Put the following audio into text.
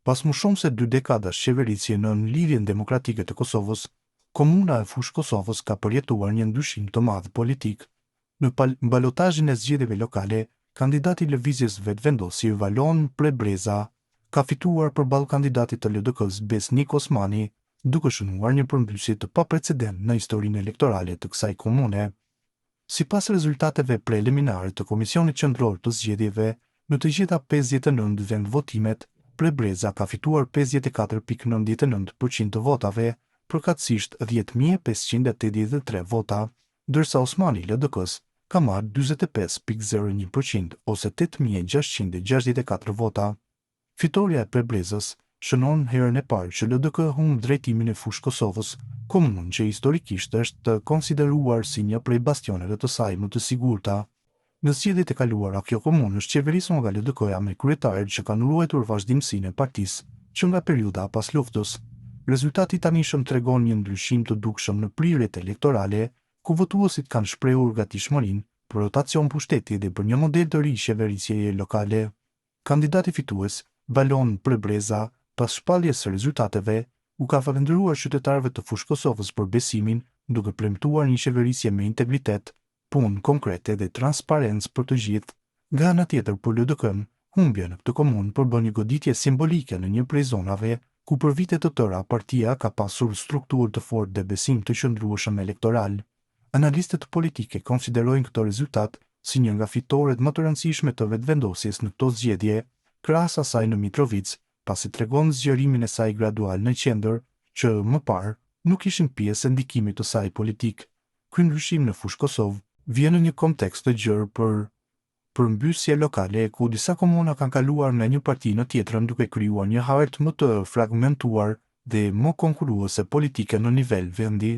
Pas më shumë se dy dekadash qeverisje nën Lidhjen Demokratike të Kosovës, komuna e Fushë Kosovës ka përjetuar një ndryshim të madh politik. Në balotazhin e zgjedhjeve lokale, kandidati i Lëvizjes Vetëvendosje Valon Prebreza ka fituar përballë kandidatit të LDK-së Besnik Osmani, duke shënuar një përmbysje të paprecedentë në historinë elektorale të kësaj komune. Sipas rezultateve preliminare të Komisionit Qendror të Zgjedhjeve, në të gjitha 59 vendvotimet, Prebreza ka fituar 54,99% të votave, përkatësisht 10.583 vota, ndërsa Osmani i LDK-së ka marrë 45,01% ose 8.664 vota. Fitorja e Prebrezës shënon herën e parë që LDK humb drejtimin e Fushë Kosovës, komunë që historikisht është konsideruar si një prej bastioneve të saj më të sigurta. Në zgjedhjet e kaluara kjo komunë është qeverisur nga LDK-ja me kryetarë që kanë ruajtur vazhdimësinë e partisë që nga periudha pas luftës. Rezultati i tanishëm tregon një ndryshim të dukshëm në prirjet elektorale, ku votuesit kanë shprehur gatishmërinë për rotacion pushteti dhe për një model të ri qeverisjeje lokale. Kandidati fitues, Valon Prebreza, pas shpalljes së rezultateve, u ka falënderuar qytetarëve të Fushë Kosovës për besimin, duke premtuar një qeverisje me integritet, punë konkrete dhe transparencë për të gjithë. Nga ana tjetër për LDK-n, humbja në këtë komunë përbën një goditje simbolike në një prej zonave ku për vite të tëra partia ka pasur strukturë të fortë dhe besim të qëndrueshëm elektoral. Analistët politikë e konsiderojnë këtë rezultat si një nga fitoret më të rëndësishme të Vetëvendosjes në këto zgjedhje, krahas asaj në Mitrovicë, pasi tregon zgjerimin e saj gradual në qendër, që, më parë, nuk ishin pjesë e ndikimit të saj politik. Ky ndryshim në Fushë Kosovë vjen në një kontekst të gjerë për përmbysje lokale ku disa komuna kanë kaluar nga një parti në tjetrën duke krijuar një hartë më të fragmentuar dhe më konkurruese politike në nivel vendi.